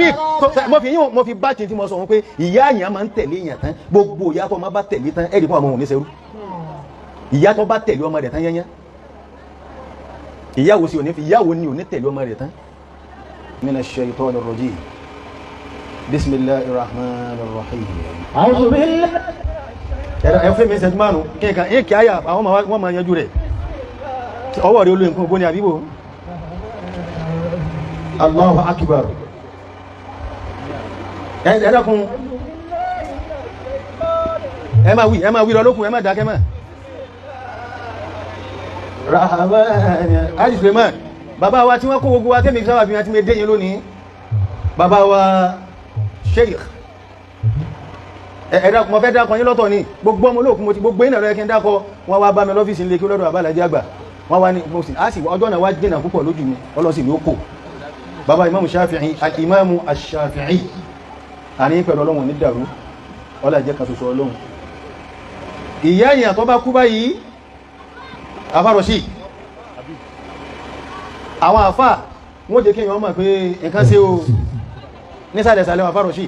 Habib, mo fi yín mo fi bá kí n tí mo sọ wọn pé ìyá àyàn máa ń tẹ̀lé èèyàn tán, gbogbo ìyá tó máa bá tẹ̀lé tán ẹ̀rí fún àwọn òní sẹ́rú. Ìyá tó bá tẹ̀lé ọmọ rẹ̀ tán yẹ́nyẹ́, ìyáwó sí òní fi ìyáwó ni òní tẹ̀lé ọmọ rẹ̀ tán. Mina shaytanir rajim. Bismillahir rahmanir rahim. A'udhu billahi. Ẹ fẹ́ mi ṣẹ́jú márùn-ún kí n kàn ń kí àyà àwọn wọn máa yanjú rẹ̀. Ọwọ́ rẹ̀ olóyìn nǹkan ògbóni àbíbò. Allahu akbar. Ẹ dákun. Ẹ máa wí lọ lókun, ẹ má dákẹ́ mọ́. Rahman Haji Suleiman, bàbá wa tí wọ́n kó gbogbo wa tẹ́mi sábà bí wọ́n ti mé dé yín lónìí. Bàbá wa Sheikh, ẹ dákun, mo fẹ́ dákun yín lọ́tọ̀ ni, gbogbo ọmọ olóòkú mo ti gbogbo yín lọ́rọ̀ kí n dákọ. Wọ́n wá bá mi lọ́fíìsì nílé kí lọ́dọ̀ bàbá Alhaji àgbà. Wọ́n wá ní mo sì á sì ọjọ́ náà wá jìnnà púpọ̀ lójú mi, ọlọ́sìn ni ó kò. Bàbá Imamu Shafi'i, al-Imamu Ash-Shafi'i, àní pẹ̀lú Ọlọ́run ní dàrú, ọlá jẹ́ kan ṣoṣo Ọlọ́run. Ìyá èèyàn tó bá kú báyìí, afárọ̀sí àwọn àfà wọ́n jẹ́ kí èèyàn mọ̀ pé nǹkan ṣe o. Nísàlẹ̀sàlẹ̀ afárọ̀sí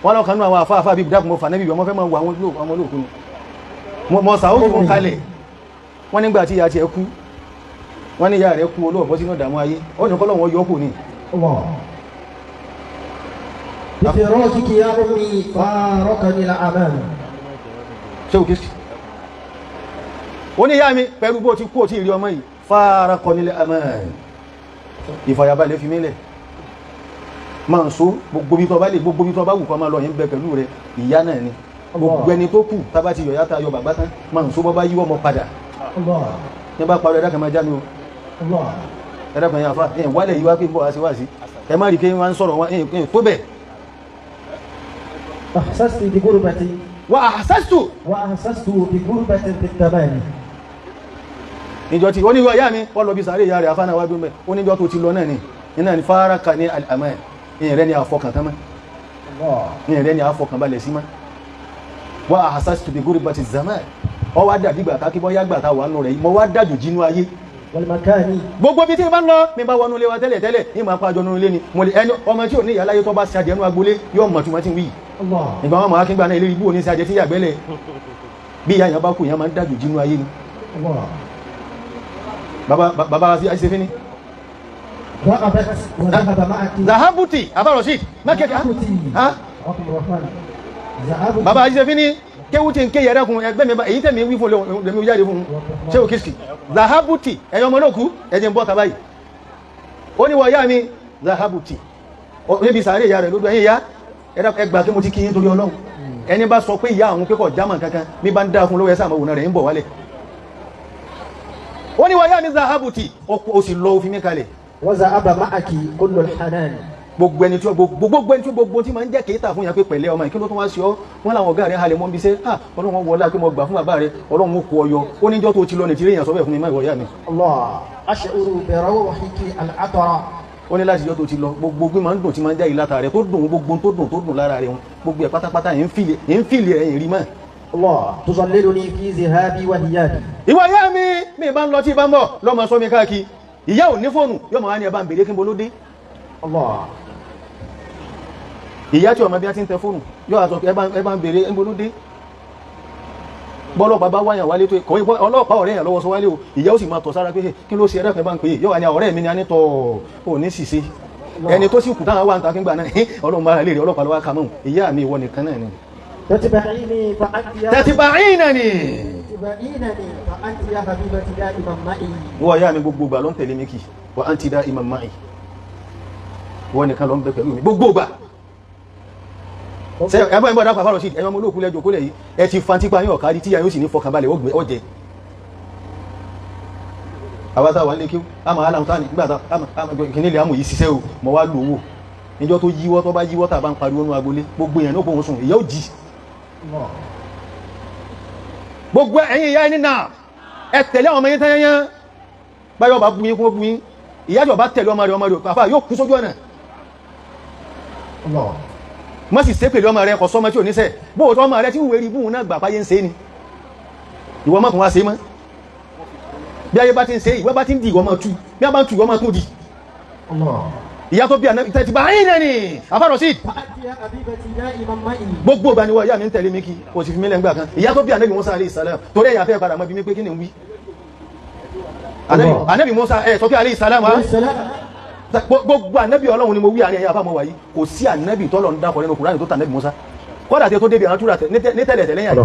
wọ́n lọ́kàn nú àwọn àfà àfà bíi dákùnmọ́ fànẹ́bí ọmọ fẹ́ máa wọ àwọn olóòkú ni mọ̀ sàó fún kalẹ̀. Wọ́n nígbà tí ìyá tiẹ̀ kú, wọ́n ní ìyá rẹ̀ kú olóòbọ́ sínú ìdààmú ayé, ó ní kọ́lọ́wọ́ yọ kù ni. بفراقك يا أمي فارقني الأمان. Ṣé o kìí ó ní ìyá mi pẹ̀lú bó ti kú ò tí ì rí ọmọ yìí, faraqani al-aman, ìfàyàbalẹ̀ fi mílẹ̀ máa ń so gbogbo bí tó bá lè, gbogbo bí tó bá wù kọ́ máa lọ yín bẹ pẹ̀lú rẹ. Ìyá náà ni gbogbo ẹni tó kù tábà ti yọ̀yá ta yọ bàbá tán máa ń so bọ́ bá yíwọ́ ọmọ padà. Ní bá parọ́ ẹ̀dá kan máa já mi o, ẹ̀dá kan yà fà ẹ̀ wálẹ̀ yìí wá pé bọ́ wá sí wá sí ẹ má rí i pé wọ́n ń sọ̀rọ̀ wọn ẹ̀ tó bẹ̀. أحسست بغربتي وأحسست وأحسست بغربة في التمام. Níjọ́ tí ó ní ìyá mi wọ́n lọ bí sàárè ìyá rẹ̀ afáàná wájú mẹ́, ó níjọ́ tó ti lọ náà ni iná ni fáraka ní al-aman, ìyẹn rẹ̀ ni àfọkàn tán mọ́, ìyẹn rẹ̀ ni àfọkàn balẹ̀ sí mọ́. Wa ahsastu bi gurbati zaman, ọ wá dàbí gbàtà kí bọ́ yá gbàtà wà nù rẹ̀, mo wá dàjò jínú ayé. Gbogbo bí tí n bá ń lọ mi bá wọnú ilé wa tẹ́lẹ̀ tẹ́lẹ̀ ní màá pàjọ nínú ilé ni mo lè ẹni ọmọ tí ò ní ìyá láyé tó bá ṣàjẹ́ nínú agbolé yóò mọ̀ tí wọ́n ti ń wí. Ìgbà wọn mọ̀ akíngbà náà ilé ibú òní ṣàjẹ́ tí yàgbẹ́lẹ̀ bí ìyá yẹn bá kú ìyá máa ń dàjò jínú ayé ni. Baba baba ṣe fi ni. Zahabuti afarọsi mákẹ́kẹ́ ha baba ṣe fi ni kéwú tí ń ké yẹrẹ kun ẹgbẹ́ mi èyí tẹ̀mí wí fún lèmi jáde fún ṣé o kìsì. Zahabuti ẹ̀yọ́ ọmọ náà kú ẹ̀jẹ̀ ń bọ́ tàbá yìí. Ó ní wọ ìyá mi Zahabuti níbi sàárè ìyá rẹ̀ lójú ẹ̀yìn ìyá ẹgbà kí mo ti kí yín torí Ọlọ́run. Ẹni bá sọ pé ìyá àwọn pé kò jámà kankan bí bá ń dá fún lówó ẹsẹ̀ àmọ́ òun rẹ̀ ń bọ̀ wálẹ̀. Ó ní wọ ìyá mi Zahabuti ó sì lọ òfin mi kalẹ̀. Wazahaba ma'aki kullul hanan. Gbogbo ẹni tí ó gbogbo ẹni tí gbogbo tí máa ń jẹ́ kéétà fún yàn pé pẹ̀lẹ́ ọmọ yìí kí ló tún wá sí ọ, wọn làwọn ọ̀gá rẹ̀ halẹ̀ mọ́ bí sẹ́, ah Ọlọ́run wọlá pé mo gbà fún bàbá rẹ̀, Ọlọ́run ó kó ọyọ. Ó níjọ́ tó ti lọ nìtìrí èèyàn sọ bẹ́ẹ̀ fún mi má ìwọ ìyá mi. Allah ash'uru bi rawhiki al-atara. Ó ní láti jọ́ tó ti lọ gbogbo gbé máa ń dùn tí máa ń jáde látara rẹ̀ tó dùn gbogbo tó dùn tó dùn lára rẹ̀ gbogbo ẹ̀ pátápátá ẹ̀ ń fìlì ẹ̀ ń rí mọ́. Allah tuzalliluni fi zihabi wa hiyabi. Ìwọ ìyá mi mi bá ń lọ tí bá ń bọ̀ lọ́mọ sọ mi káàkiri, ìyá ò ní fóònù yọmọ wá ní ẹ bá ń bèrè kí n bolódé. Allah ìyá tí ọmọ bí a ti ń tẹ fóònù yóò àtọ ẹ bá ń bèrè ń bolódé. Bọ́lọ́pàá bá wáyàn wálé tó kọ́ ọlọ́pàá ọ̀rẹ́ yàn lọ́wọ́ sọ wálé o, ìyá ó sì máa tọ̀ sára pé kí ló ṣe ẹ̀rẹ́ kan bá ń pè é, yóò wá ní ọ̀rẹ́ mi ni a ní tọ̀ ò ní ṣìṣe. Ẹni tó sì kù táwọn wà ń ta kí n gbà náà Ọlọ́run bá lè rí ọlọ́pàá lọ́wọ́ kà mọ́ ìyá mi ìwọ nìkan náà ni. Tẹ̀tìbàáyìnà ni. Wọ́n ìyá mi gbogbo ìgbà ló ń tẹ̀lé mi kì wa anti da'iman ma'i, wọ́n nìkan ló ń bẹ pẹ̀lú mi gbogbo ìgbà. Ẹgbẹ́ ìbọn dápọ̀ àfárọ̀ sí ẹ̀yọ́ ọmọ olóòkú lẹ́jọ́ kólẹ̀ yìí ẹ ti fa típa yín ọ̀kárí tíyà yóò sì ní fọkànbalẹ̀ ọ̀jẹ̀. Àwátá wà ní kí a máa aláhùn táni nígbàtà kìíní ilẹ̀ àmù yìí ṣiṣẹ́ o mọ̀ wá lò owó níjọ́ tó yíwọ́ tó bá yíwọ́ tàbá ń pariwo nú agbolé gbogbo èèyàn ní òun sùn ìyá ò jí. Gbogbo ẹ̀yin ìyá ẹni náà ẹ tẹ̀lé àwọn ọmọ yín tẹ́yẹ́yẹ́ báyọ̀ bá bu yín kó bu yín ìyá jọba tẹ̀lé ọmọ rẹ̀ àfà yóò kú sójú ọ̀nà. Má sì ṣépè lé ọmọ rẹ kò sọmọ tí ò ní ṣẹ̀ bó o tọ́ ọmọ rẹ tí wùwé rí bóun náà gbà páyé ń ṣe ni ìwọ má tún wá ṣe mọ́. Bí ayé bá ti ń ṣe ìwọ bá ti ń di ìwọ máa tú, bí a bá ń tú ìwọ máa tún di. Ìyá tó bí ànábì tẹ́tí bá yín nẹ́ni àfàrọ̀ sí. فأنت يا حبيبتي دائما معي. Gbogbo ìgbà ni wọ́n ìyá mi ń tẹ̀lé mi kí kò sì fi mí lẹ́ngbà kan. Ìyá tó bí ànábì Musa alayhi salam, torí ẹ̀yà fẹ́ padà mọ́ bí mi pé kí ni ń wí. Ànábì Musa ẹ̀ sọ pé alayhi salam wa. السلام. Gbogbo ànábì Ọlọ́run ni mo wí àárín ẹ̀yà àfàmọ́ wáyé, kò sí ànábì tọ́lọ̀ ń dákọ̀ nínú Kùránì tó tà ànábì Musa. Kọ́dà tí ó tó débi àwọn túrà ní tẹ́lẹ̀ tẹ́lẹ̀ yàn.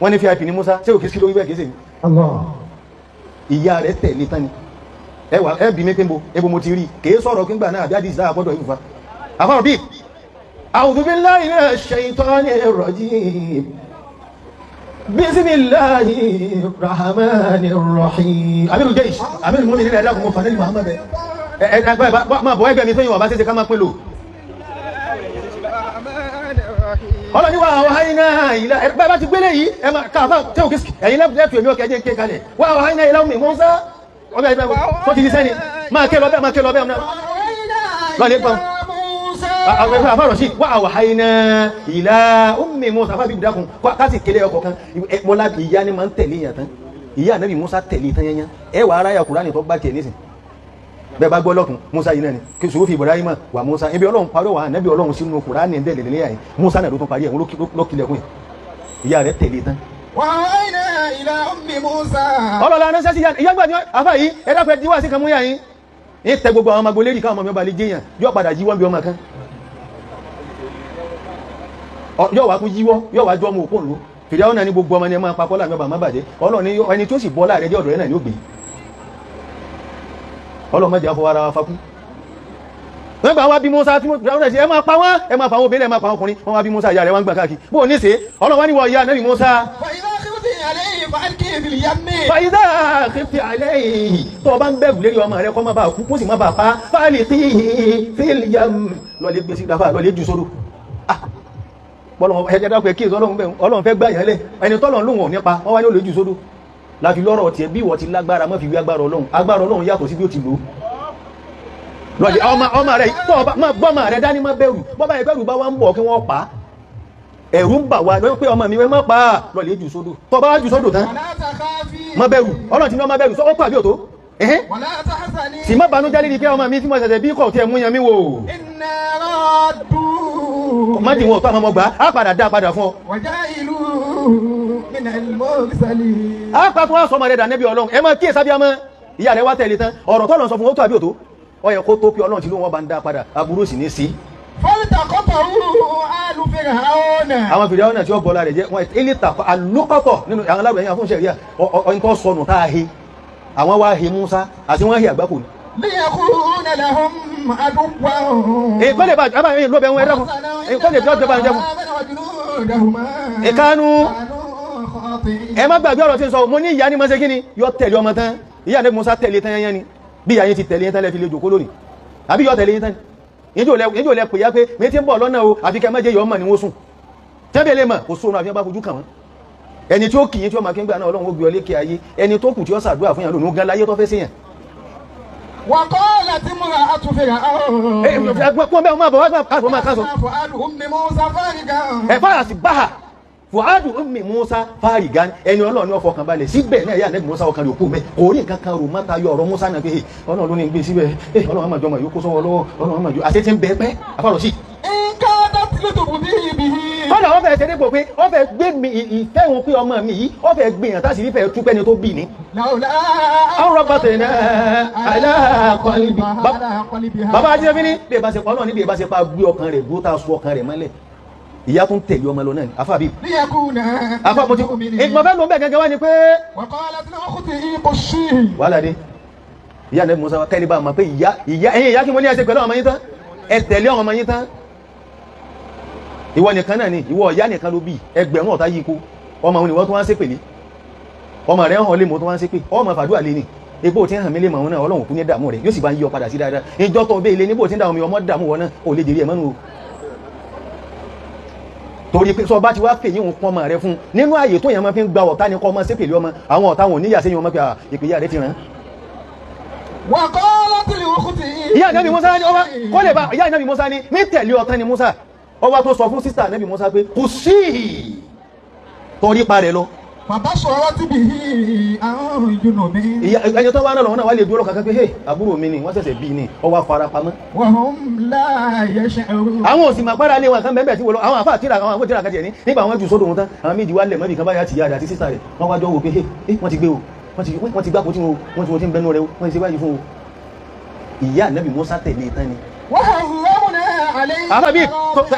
Wọ́n ní VIP ní Musa, ṣé òkè sí lórí bẹ́ẹ̀ kìí ṣe mi? الله. Ìyá rẹ̀ tẹ̀lé tán ni. Ẹ wà ẹ bí mi pé mo ebo mo ti rí kìí sọ̀rọ̀ kí n gbà náà àbí àdìsí sáà gbọ́dọ̀ ìfúnfa. Àfọ̀rọ̀ bíi A'udhu billahi minash shaitanir rajim. Bismillahir rahmanir rahim. Amirul Jaysh, Amirul Mu'minin ẹ̀dá kò mọ Fanẹ́lì Muhammad ẹ̀. Ẹ ẹ máa bọ̀ ẹgbẹ́ mi tó yìn wà bá ṣe ká máa pín lò. Ọlọ́ni wa ọ̀háiná ìlà ẹ̀rọ bá ti gbélé yìí ẹ máa káfà tẹ́ òkè ẹ̀yìn lẹ́tù èmi ọkẹ̀ ẹ̀jẹ̀ ń ké kalẹ̀ wa ọ̀háiná ìlà omi Mùsá ọbẹ̀ ẹ̀gbẹ́ tó ti di sẹ́ni máa ké lọ bẹ́ẹ̀ máa ké lọ bẹ́ẹ̀ náà lọ́lẹ̀ pọ́n àfàrọ̀ sí wa ọ̀háiná ìlà omi Mùsá àfàbí ìdákun káàsì kélé ọkọ̀ kan mọ́lá ìyá ni máa ń tẹ̀lé yàn tán ìyá ànábì Mùsá tẹ̀lé tán yẹn ẹ wà aráyà Kùránì tó gbá tiẹ̀ nísìn bẹ́ẹ̀ bá gbọ́ lọ́kùn Musa yìí náà ni kí sòwò fi Ibrahima wà Musa ibi Ọlọ́run parí wà ànábì Ọlọ́run sínú Kùránì ń dẹ̀lẹ̀ lẹ́yà yìí Musa náà ló tún parí ẹ̀ ló kilẹ̀kùn yìí ìyá rẹ̀ tẹ̀lé tán. وأوحينا إلى أم موسى. Ọlọ́lá anáṣẹ́ sí ìyá gbà ní àfà yìí ẹ dákun ẹ díwá sí kan mú yà yín ní tẹ gbogbo àwọn ọmọ agboolé káwọn ọmọ mi ọba lè jẹyàn yóò padà yíwọ́ bí ọmọ kan yóò wá kún yíwọ́ yóò wá jọ ọmọ òpó òǹlò fìdí náà ní gbogbo ọmọ ni ẹ máa pa kọ́lá mi ọba má bàjẹ́ Ọlọ́run ní ẹni tó sì bọ́ láàrẹ dé ọ̀dọ̀ rẹ̀ náà ni ó gbé ọlọ́mọdé afọwọ́ ara wa fakú. Wọ́n gbà wá bí Musa tí wọ́n ṣe ẹ máa pa wọ́n ẹ máa pa àwọn obìnrin ẹ máa pa àwọn ọkùnrin wọ́n wá bí Musa ìyá rẹ̀ wọ́n gbà káàkiri bó ní ṣe Ọlọ́run wá ní wọ ìyá Ànábì Musa. فإذا خفت عليه فألقيه في اليم. Fàyídà khifti alayhi tó o bá ń bẹ̀rù lérí ọmọ rẹ kọ́ má bàa kú kó sì má bàa pa faliqihi fil yam lọ́lẹ̀ gbèsè ìdáfà lọ́lẹ̀ jù sódò. Bọ́lọ̀ ẹ̀jẹ̀ dákun ẹ̀ kí èso Ọlọ́run fẹ́ gbà yẹn lẹ̀ ẹni tọ́lọ̀ lóhùn ò nípa wọ́n wá ní ó lè jù sódò. Láfi lọ́rọ̀ tiẹ̀ bí ìwọ ti lágbára má fi wí agbára Ọlọ́run agbára Ọlọ́run yàtọ̀ sí bí ó ti lò ó lọ́dí ọmọ ọmọ rẹ̀ tó ọba má gbọ́mọ rẹ̀ dání má bẹ̀rù bọ́bá yẹn bẹ̀rù bá wá ń bọ̀ kí wọ́n pa á ẹ̀rù ń bà wá lọ́wọ́ pé ọmọ mi wẹ́ má pa á lọ́lẹ̀ jù sódò tó bá wá jù sódò tán ولا تخافي. má bẹ̀rù Ọlọ́run ti ní ọmọ bẹ̀rù sọ ó pàbí òtó ẹ̀hẹ́n ولا تحزني. sì má banújẹ́ lérí pé ọmọ mi tí mo ṣẹ̀ṣẹ̀ bí kò tiẹ̀ mú yan mí wò إنا رادوه má dì wọn ò tó àwọn ọmọ gbà á padà dá padà fún ọ وجعلوه من المرسلين. á pa tó wá sọmọ rẹ̀ dà nẹ́bí Ọlọ́run ẹ má kíyè sábíà mọ́ ìyá rẹ̀ wá tẹ̀lé tán ọ̀rọ̀ tọ́lọ̀ sọ fún ó tó àbí òtó ó yẹ kó tó pé Ọlọ́run ti ló wọn bá ń dá padà aburú sì ní sí. فالتقطه آل فرعون. Àwọn fìdí àwọn náà tí ó bọ́lá rẹ̀ jẹ́ wọn ilé tàkọ́ alókọ̀tọ̀ nínú àwọn aláwọ̀ ẹ̀yìn àfúnṣe ríà ọ̀yìn tó sọnù tá a he àwọn wá he Musa àti wọ́n he àgbákò ni. ليكون لهم عدوا. Èkó lè bá àbá yẹn lóbẹ̀ wọn ẹ̀dá fún èkó lè bí ọjọ́ bá ń jẹ́ fún. وجنودهما Ìkanu كانوا خاطئين. ẹ má gbàgbé ọ̀rọ̀ tí ń sọ mo ní ìyá ni mo ṣe kí ni yọ tẹ̀lé ọmọ tán ìyá ni Musa tẹ̀lé tán yẹn ni bí ìyá yẹn ti tẹ̀lé yẹn tán lẹ́ fi lè jòkó lónìí àbí yọ tẹ̀lé yẹn tán ni ìjọ lẹ pè ya pé mi ti ń bọ̀ lọ́nà o àfi kẹ́ mẹ́jẹ yọ ọmọ ni wọ́n sùn tẹ́bẹ̀ lè mọ̀ kò sóorun àfi wọn bá fojú kàn wọ́n ẹni tí ó kì í tí ó máa kí ń gbà náà Ọlọ́run ó gbé ọ lékè ayé ẹni tó kù tí ó ṣàdúrà fún yàn lónìí ó gan láyé tó fẹ́ sí yàn. وقالت امرأة فرعون. Ẹ ẹ pọ́n bẹ́ẹ̀ máa bọ̀ wá káàsó máa káàsó. فؤاد أم موسى فارغا. Ẹ fara sí báhà Fuadu Ummi Musa farigan ẹni Ọlọ́run ní ọfọkàn balẹ̀ síbẹ̀ náà yà nẹ́bí Musa ọkàn rẹ̀ òkú mẹ́ kò rí nǹkan kan rò má tayọ ọ̀rọ̀ Musa náà pé Ọlọ́run ló ní gbé síbẹ̀ Ọlọ́run àmàjọ ọmọ yòókù sọ́wọ́ lọ́wọ́ Ọlọ́run àmàjọ àti ti ń bẹ pẹ́ àfàrọ̀ sí. إن كادت لتبدي به. Kọ́dà wọ́n fẹ́ ṣe dépò pé wọ́n fẹ́ gbé mi ìfẹ́ òun pé ọmọ mi yìí wọ́n fẹ́ gbé yàn táṣìírí fẹ́ tú pẹ́ni tó bì ní. لولا Àwọn rọ́bà tẹ̀lé ala qalbi. على قلبها. Bàbá Ajínigbé ní bí ìbá ṣe pa Ọlọ́run ní bí ìbá ṣe pa gbé ọkàn rẹ̀ dúró tá a sọ ọkàn rẹ̀ mọ́lẹ̀. Ìyá tún tẹ̀lé ọmọ lọ náà ni àfà bíi. ليكون Àfà mo ti ìgbọ̀n fẹ́ ló ń bẹ̀ gẹ́gẹ́ wá ni pé وقالت لأخته قصيه. wàhálà dé ìyá nẹ́bí Musa kẹ́lí bá mọ̀ pé ìyá ìyá ẹ̀yìn ìyá kí mo ní ẹsẹ̀ pẹ̀lú ọmọ yín tán ẹ tẹ̀lé ọmọ yín tán ìwọ nìkan náà ni ìwọ ìyá nìkan ló bí ẹgbẹ̀rún ọ̀tá yìí kó ọmọ òun ni wọ́n tó wá ń ṣépè lé ọmọ rẹ̀ ń hàn lé mọ́ tó wá ń ṣépè ọmọ fàdúrà lé ni epo tí ń hàn mí lé mọ̀ òun náà Ọlọ́run kú ní dààmú rẹ̀ yóò sì bá ń yí ọ padà sí dáadáa ìjọ tó bẹ́ẹ̀ lé níbo tí ń dààmú mi ọmọ dààmú wọn náà ò lè jèrè ẹ̀ mọ́nu o torí pé sọ bá ti wá fèyí òun pọ́n ọmọ rẹ fún nínú ààyè tó yẹn máa fi ń gba ọ̀tá ni kọ́ ọmọ ṣépè lé ọmọ àwọn ọ̀tá wọn ò níyà sẹ́yìn ọmọ pé ìpèyà rẹ ti ràn án وقالت لأخته ìyá ànábì Musa ní ọba kó lè bá ìyá ànábì Musa ní ní tẹ̀lé ọ̀tán ni Musa ọba tó sọ fún sísà ànábì Musa pé kò sí torí pa rẹ̀ lọ فبصرت به عن جنب. Ẹni tó wá náà lọ́wọ́ náà wá lè dúró kankan pé hey àbúrò mi ni wọ́n ṣẹ̀ṣẹ̀ bí ni ó wá fara pamọ́. وهم لا يشعرون. Àwọn òsì máa pàrọ̀ alẹ́ wọn kan bẹ́ẹ̀ tí wọ́n lọ àwọn àfáà tíra àwọn àfáà tíra kan tiẹ̀ ní nígbà wọn jù sódò wọn tán àwọn méjì wá lẹ̀ mọ́bì kan báyà tìyá rẹ̀ àti sísá rẹ̀ wọ́n wá jọ wò pé hey wọ́n ti gbé o wọ́n ti gbáko tí wọ́n ti ń bẹnu rẹ̀ o wọ́n ti ṣe báyìí fún o. Ìyá Ànábì Mùsá tẹ̀lé tán ni. وحرمنا عليه. Àbábí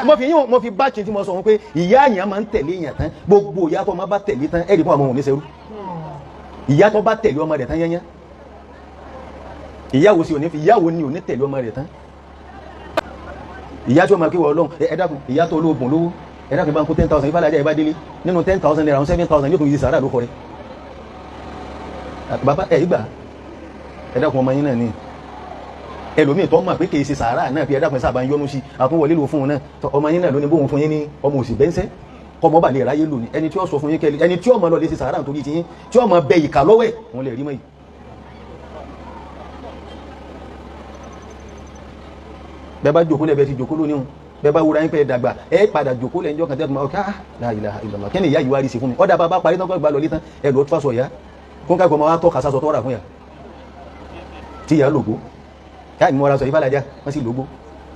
mo fi yín mo fi bá kí n tí mo sọ wọn pé ìyá àyàn máa ń tẹ̀lé èèyàn tán gbogbo ìyá tó máa bá tẹ̀lé tán ẹ̀rí fún àwọn òun níṣẹ́rú. Ìyá tó bá tẹ̀lé ọmọ rẹ̀ tán yányán. Ìyá wo sì ò ní fi ìyá wo ni ò ní tẹ̀lé ọmọ rẹ̀ tán. Ìyá tí ó máa kí wọ Ọlọ́run ẹ dákun ìyá tó olóògùn lówó ẹ dákun bá ń kó 10,000 ìfàlàjà ìbá délé nínú 10,000 naira 7,000 yóò tún yí sàárà ló kọ rẹ. Bàbá ẹ ìgbà ẹ dákun ọmọ yín náà ni ẹlòmíì tó mọ̀ pé kì í ṣe sàárà náà fi ẹ dákun sábà ń yọnu sí àtúnwọlé lò fún un náà ọmọ yín náà ló ní bóun fún yín ní ọmọ òsì bẹ́ńsẹ́ kọmọ bà lè ráyé lò ní ẹni tí ó sọ fún yín kẹlẹ ẹni tí ó mọ lọ lè ṣe sàárà nítorí ti yín tí ó mọ bẹ ìkà lọ́wọ́ ẹ̀ òun lè rí mọ́ yìí. Bẹ́ẹ̀ bá jòkó lẹ́bẹ̀ẹ́ ti jòkó lónìí o bẹ́ẹ̀ bá wúra yín pé dàgbà ẹ padà jòkó lẹ́njọ́ kan tẹ́tù máa ọ̀ká la ilaha illallah kí ni ìyá yìí wá rí sí fún mi ọ̀dà bàbá parí tán kọ́ ìgbà lọ lé tán ẹ lọ́ọ́ tó fàṣọ ìyá kó ń ká ìkọ́ máa wá tọ́ka sásọ tọ́ra fún yà tí ìyá lògbó káà ní mo ra sọ ìfàlàjà wọ́n sì lógbó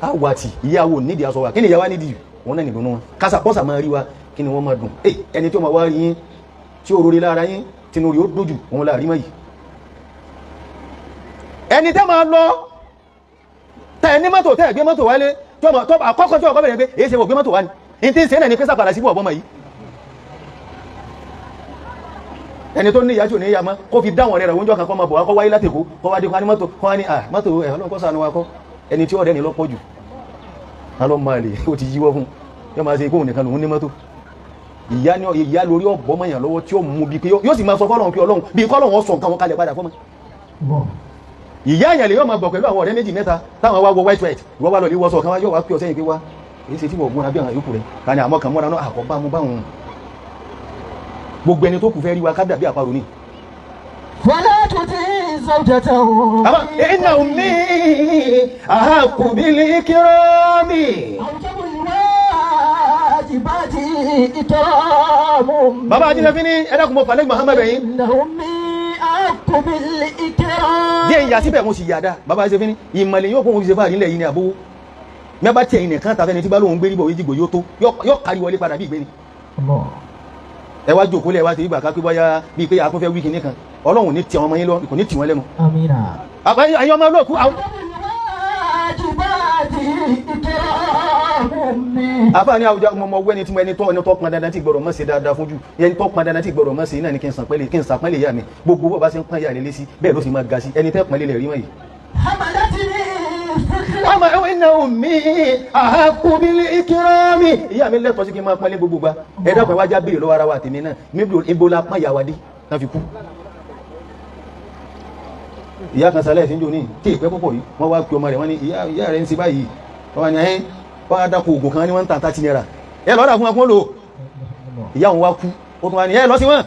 á wà tì ìyàwó nídìí aṣọ wa kí ni ìyàwó nídìí wọn náà nìdùnnú wọn kásà pọ́sà máa rí wa kí ni wọ́n máa dùn ẹ ẹni tí ó máa wá rí yín tí ó rori lára yín tinú rí ó dójú òun láàrí mọ́ yìí. Ẹni tẹ́ máa lọ tẹ́ ẹ ní mọ́tò tẹ́ ẹ gbé mọ́tò wálé tí ọmọ tó àkọ́kọ́ tí ọkọ́ bẹ̀rẹ̀ pé èyí ṣe wò gbé mọ́tò wá ni ní tí ń ṣe náà ni pé sàpàdà síbò ọ̀bọ́mọ yìí. Ẹni tó ní ìyá tí ò ní ìyá mọ́ kó fi dáwọn rẹ̀ oúnjẹ kan kọ́ máa bọ̀ wá kọ́ wáyé láti Èkó kọ́ wá dé kọ́ ní mọ́tò kọ́ wá ní à mọ́tò ẹ̀ Ọlọ́run kó ṣàánú wa kọ́ ẹni tí ọ̀rẹ́ ni lọ́pọ̀ jù alọ́ máa lè ó ti yíwọ́ fún yóò máa ṣe ikú nìkan lòún ní mọ́tò. Ìyá ni ìyá lórí ọ̀bọ mọ̀yàn lọ́wọ́ tí ó mú bí pé yóò sì máa sọ fọ́lọ́run pé Ọlọ́run bí kọ́lọ́run sọ nǹkan wọn kalẹ̀ padà fọ́mọ. Ìyá àyàn lè yóò máa bọ̀ pẹ̀lú àwọn ọ̀rẹ́ méjì mẹ́ta táwọn wá wọ white white ìwọ́ wá lọ lè wọ́sọ̀ kan wá yóò wá pé ọ sẹ́yìn pé wá èyí ṣe tí wọ́n múra bí àwọn yòókù rẹ̀ ta ni àmọ́ kan múra náà àkọ́bá mú báwọn gbogbo ẹni tó kù fẹ́ rí wa ká dàbí àparò ni. فلا تطع زوجته. Àmọ́ inna ummi ahaqqu bil ikrami. أوجب الواجبات إكرام. Bàbá ajínigbé ní ẹ̀dàkùn mọ́ falẹ́ Muhammad ẹ̀yìn. إن أمي أحق بالإكرام. Díẹ̀ ìyá síbẹ̀ mo sì yàdá bàbá ajínigbé ní ìmọ̀lẹ̀ yóò kóhun fi ṣe fáàrí ilẹ̀ yìí ní àbówó. Mẹ́bà tí ẹ̀yìn nìkan tàfẹ́ni tí bá lóun gbé ríbọ̀ ìjìgbò yóò tó yóò kárí wọlé padà bí ìgbéni. Ẹ wá jòkó lẹ̀ wá ti ìgbà ká pé bóyá bíi pé akúnfẹ́ wíkì nìkan Ọlọ́run ní tì àwọn ọmọ yín lọ kò ní tì wọ́n lẹ́nu. Amina. Àyìn ọmọ olóòkú àwọn. الواجبات إكرام أمي. Àfáà ní àwùjọ ọmọ ọwọ́ ẹni tí mo ẹni tó ẹni tó pọn dandan tí gbọ́dọ̀ mọ̀ ṣe dáadáa fún jù ẹni tó pọn dandan tí gbọ́dọ̀ mọ̀ ṣe náà ni kí n sàpẹ́lẹ̀ kí n sàpẹ́lẹ̀ ìyá mi gbogbo bó bá ṣe ń pọ́n ìyá rẹ̀ lé sí bẹ́ẹ̀ ló sì máa ga sí ẹni tẹ́ pọ́n lé rí mọ́ yìí. حملتني ثقلا. Àmọ́ ẹ̀wọ̀n iná omi ahaqqu bil ikrami ìyá mi lẹ́tọ̀ọ́ sí kí n máa pọ́nlé gbogbo gba ẹ dákun ẹ wá já béèrè lọ́wọ́ ara wa tèmi náà níbo ibo la pọ́n ìyá wa dé tán fi kú. Ìyá kan sálẹ̀ sí ń jò ní tí ìpẹ́ púpọ̀ yìí wọ́n wá pe ọmọ rẹ̀ wọ́n ní ìyá rẹ̀ ń ṣe báyìí wọ́n wá ní ẹ́ wọ́n á dákun oògùn kan ní wọ́n ń tà 30 naira ẹ lọ́ọ́ dà fún wọn kó lò ó ìyá òun wá kú ó tún wá ní ẹ lọ sí wọn.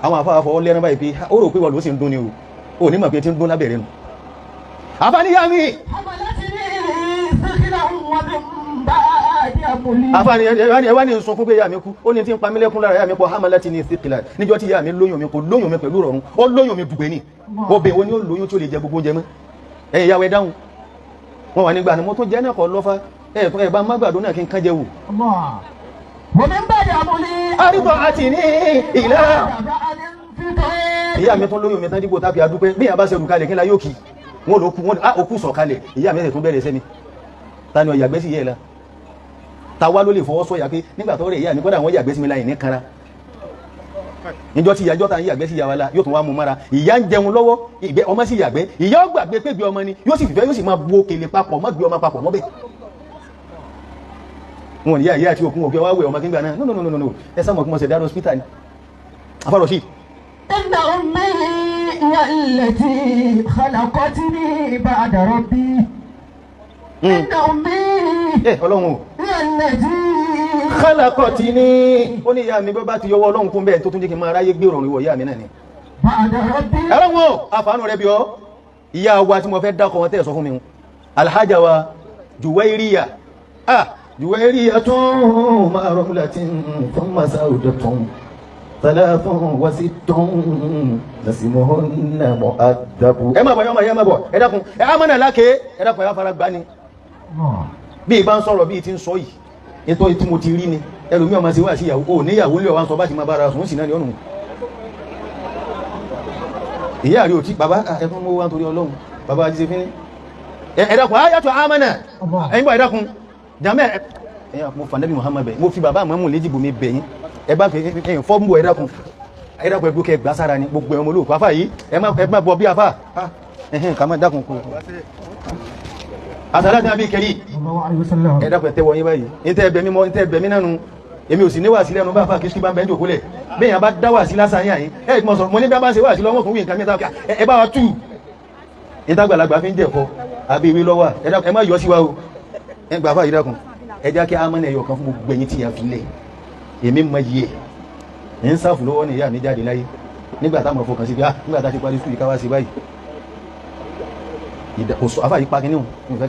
Àwọn àfáà fọwọ́ lẹ́rán báyìí pé ó rò pé wọ́n ló sì ń dún ni o ò ní mọ̀ pé ti ń dún lábẹ́rẹ́ nu. Àfáà ní ìyá mi. حملتني ثقلا ومن بعد أملي. Àfáà ní ẹ wá ní sọ fún pé ìyá mi kú ó ní tí ń pa mí lẹ́kún lára ìyá mi pọ̀ hamalati ní thqila níjọ́ tí ìyá mi lóyún mi kò lóyún mi pẹ̀lú rọrùn ó lóyún mi dùgbẹ́ ni obìnrin wo ni ó lóyún tí ó lè jẹ gbogbo oúnjẹ mọ́ ẹ̀yìn ìyàwó ẹ dáhùn wọn wà nígbà ni mo tún jẹ́ náà kọ́ lọ́fà ẹ̀ bá má gbàdúrà náà kí n kán jẹ wò. الله. ومن بعد أملي. Àríbọ̀ àti ní ìlà. بعد انفطار. Ìyá mi tún lóyún mi tán dípò tàbí adúpẹ́ bí ìyá bá ṣe rù kalẹ̀ kí n la yóò kì wọn ló kú wọn á òkú sọ̀ kalẹ̀ ìyá mi ẹ̀sẹ̀ tún bẹ̀rẹ̀ sẹ́mi ta ni ọ̀yàgbẹ́ sí ìyá ẹ̀ la ta wá ló lè fọwọ́ sọ̀yà pé nígbà tó rẹ̀ ìyá mi kọ́dà wọ́n yàgbẹ́ sí mi láyìn ní kanra níjọ́ tí ìyájọ́ ta ń yàgbẹ́ sí ìyá wa la yóò tún wá mú mára ìyá ń jẹun lọ́wọ́ ìgbẹ́ ọmọ sì yàgbẹ́ ìyá ó gbàgbé pé gbé ọmọ ni yóò sì fìfẹ́ yóò sì máa bu òkèlè papọ̀ mọ́ gbé ọmọ papọ̀ mọ́bẹ̀. Wọn ní ìyá ìyá àti òkun òkè wá wẹ̀ ọmọ kí n gbà náà no no no no no ẹ sáà mọ̀ kí wọ́n ṣe dárò hospital ni afárọ̀ sí. إن أمي هي التي خلقتني بعد ربي. إن أمي Ẹ Ọlọ́run o. هي التي Khalaqatini ó ní ìyá mi bọ́ bá ti yọwọ́ Ọlọ́run kún bẹ́ẹ̀ tó tún jẹ́ kí n máa ráyé gbé ìrọ̀rùn ìwọ̀ ìyá mi náà ni. بعد ربي. Ọlọ́run o àfààní rẹ bí ọ ìyá wa tí mo fẹ́ dákọ̀ wọn tẹ́ ẹ̀ sọ fún mi Alhaja wa Juwairiya ah Juwairiya tún máa rọ́múlà tí fún masa òde tún Thalathun wa sittun nasimuhunna mu'addabu. Ẹ má bọ̀, ẹ má bọ̀, ẹ má bọ̀, ẹ dákun, ẹ amánà lákè, ẹ dákun, ẹ fara gbani. Bí ìbá ń sọ̀rọ̀ bí ti ń sọ yìí, ètò tí mo ti rí ni, ẹlòmíì ọmọ ṣe wá sí ìyàwó, ò níyàwó ńlẹ̀ wa ń sọ bá ti máa bára sùn, ó sì náà ní ọ̀nà. Ìyá rí òtí, bàbá ẹ tún mú wá nítorí Ọlọ́run, bàbá ajíṣe fínní. Ẹ dákun, ayàtọ̀ amánà, ẹ̀yin bọ̀ ẹ dákun, jàmẹ́ ẹ mo fà nẹ́bí Muhammad bẹ̀, mo fi bàbá àmọ́mù léjìbò mi bẹ̀ yín, ẹ bá fi ẹ̀yìn fọ́ọ̀mù ẹ dákun, ẹ dákun, ẹ gbókè gbà sára ni gbogbo ẹ̀ ọmọ olóòkú afá yìí, ẹ má bọ bí afá, ẹ̀hìn kà má dákun kú. Àtàlá ní abí kẹrí, ẹ dákun ẹ tẹ́wọ́ yín báyìí, ní tẹ́ ẹbẹ̀ mímọ́, ní tẹ́ ẹbẹ̀ mí nánu, èmi ò sì ní wàásí lẹ́nu bá afá kí bá ń bẹ́ ń jòkólẹ̀, bẹ́ẹ̀ yẹn bá dá wàásí lásán yín àyín, ẹ mọ̀ sọ̀rọ̀, mo ní bí a bá ń ṣe wàásí lọ́wọ́ fún wí nǹkan mẹ́ta, ẹ bá wa tú. Ìtagbàlagbà fi ń jẹ̀kọ, àbí ìwé lọ́wọ́, ẹ dákun, ẹ má yọ sí wa o, ẹ gbà fà yìí dákun, ẹ já kí amánà ẹyọ kan fún gbogbo ẹ̀yin tí ìyá fi lẹ̀, èmi mọ iye ẹ̀ ń sáfù lọ́wọ́ ní ìyá mi jáde láyé nígbà táwọn fọkàn sí pé ah nígbà tá a ti parí sùkúl yìí ká wá sí báyìí, ìdá kò sọ afá yìí pa kínní o.